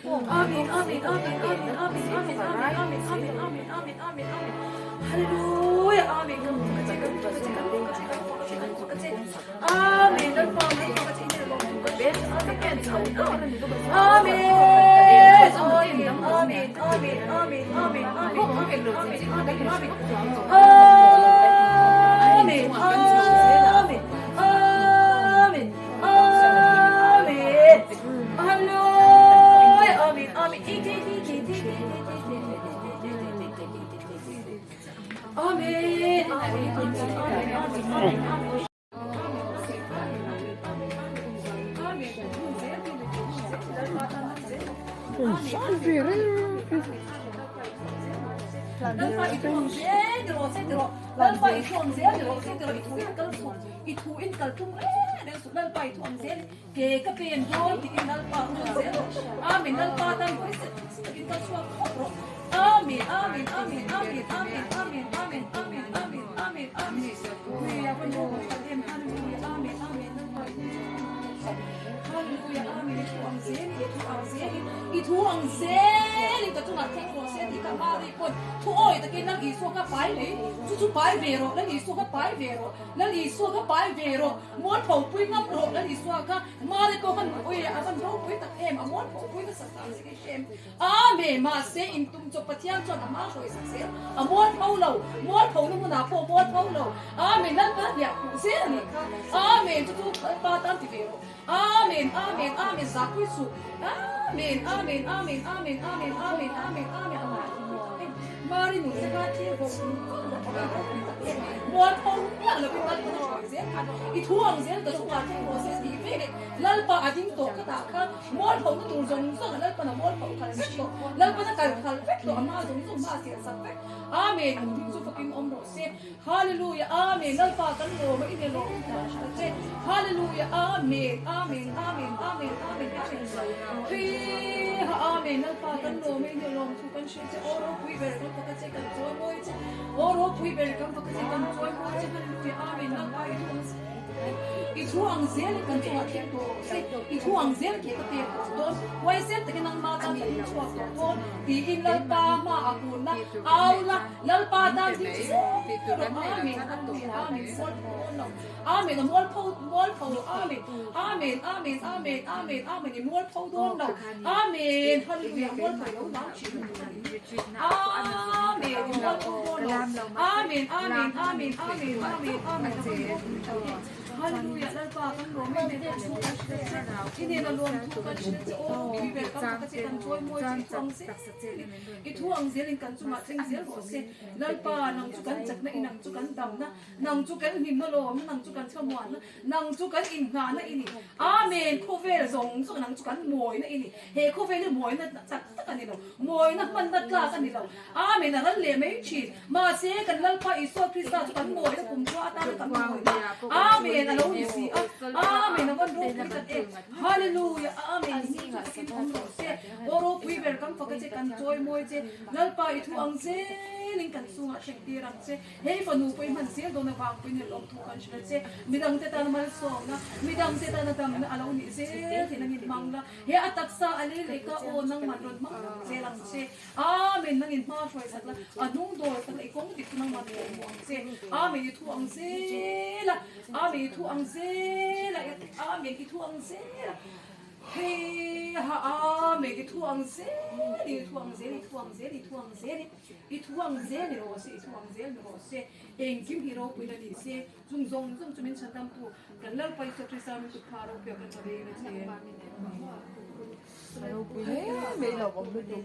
Amen. Amen. Amen. Amen. Amen. Amen. Amen. Amen. Amen. Amen. Amen. Amen. Amen. Hallelujah. Amen. Kan fak a che, kan fak a che, kan fak a che, kan fak a che, kan fak a che. Amen. Lalpa kan fak a che, in lawm thu kan pe. Amen. Amen. Amen. Amen. Amen. Amen. Amen. Amen. Amen. Amen. Amen. Amen. Amen. Amen. Amen. Hallelujah. Amen. Amen. Amen. Amen. Amen. Amen. Amen. I thu ang zelin ka chungah thleng rawh se tih kha Mari pawn thu awi takin Lal Isua kha pai mai chu chu pai ve rawh Lal Isua kha pai ve rawh Lal Isua kha pai ve rawh mualpho pui ngam rawh Lal Isua kha Mari pawh khan ui a van ropui tak em a mualpho pui nasa tak si ka hrem Amen mahse in tum chawp Pathian chuan a hma hruai sak zel a mualpho lo mualpho na hmunah pawh mualpho lo Amen Lalpa hliah khuh zel a nih kha Amen chu chu Lalpa tan ti ve rawh Amen Amen Amen zahpui suh Amen Amen Amen Amen Amen Amen Amen Amen Amen Mari nun te kha thil vawk mualpho miah lovin Lalpa na hruai zel kha i thu ang zel ka chungah thleng rawh se tih ve leh Lalpa a ding tawh ka tah kha Mualpho na tur zawng zawng a Lalpan a mualpho khalh vek tawh. Lalpan a kal khalh vek tawh, a hma zawng zawng hma a sial sak vek. Amen. An hming chu fakin awm rawh se. Hallelujah. Amen. Lalpa kan lawm a, i ne lawm thu kan hrilh che. Hallelujah. Amen. Amen. Amen. Amen. Amen. Amen. Hei ha Amen. Lalpa kan lawm a, i ne lawm thu kan hrilh che. Aw ropui ber kan fak a che, kan chawi mawi che. Aw ropui ber kan fak a che, kan chawi mawi che. Hallelujah. Amen. Lalpa i thu ang zel. I thu ang zel kan chungah thleng tawh rawh se, i thu ang zel ke ka pek tawh dawn, huaisen takin nangma tan ka ding chhuak tawh dawn, tiin Lalpa hmaah kun la, au la, Lalpa tan ding zel rawh, Amen, Hallelujah, Amen, mualpho dawn lo, Amen, a mualpho, mualpho, Amen, Amen, Amen, Amen, Amen, Amen, i mualpho dawn lo, Amen, Hallelujah, mualpho lo nang thin Amen, i mualpho dawn lo, Amen, Amen, Amen, Amen, Amen, Amen. Hallelujah Lalpa kan lawm em em kan chhung kan hrilh che i nen a lawm thu kan hrilh che aw pui ber kan fak a che kan chawi mawi che i thu ang zel in i thu ang zel in kan chungah thleng zel rawh se Lalpa nang chu kan chakna i nang chu kan damna nang chu kan hlimna lawmna nang chu kan thlamuanna nang chu kan inngahna i ni Amen khawvel zawng zawng nang chu kan mawina i ni he khawvel hi mawina tak tak a ni lo mawina hmanna tlak a ni lo Amen a ral leh mai thin. Mahse kan Lalpa Isua Krista chu kan mawina kum khua atana kan mawina. Amen a lo ni si a. Amen a van ropui tak em. Hallelujah Amen i hming chu takin awm rawh se. Aw ropui ber kan fak a che kan chawi mawi che. Lalpa i thu ang zelin kan chungah thleng tir ang che. Hei fanu pawh i hman zel dawn avang pawhin i lawm thu kan hrilh a che. Midangte tana malsawmna, midangte tana damna a lo nih zel theih nangin hmang la. He a taksa a lei leh ka aw nangman rawn hmang zel ang che. Amen nangin hma hruai sak la, a hnung dawr sak la, i kawng dik chu nangmah pawh hmu ang che. Amen i thu ang zel a, Amen i thu ang zel a, Amen i thu ang zel a, Hei ha Amen i thu ang zel in, i thu ang zel, i thu ang zel, i thu ang zel in, i thu ang zel ni rawh se, i thu ang zel ni rawh se, engkim hi ropui la ni se, chung zawng zawng chu min chhandamtu kan Lalpa Isua Krista min kutphah ropui a kan la reng a che. Ropui hle mai lo awm lutuk.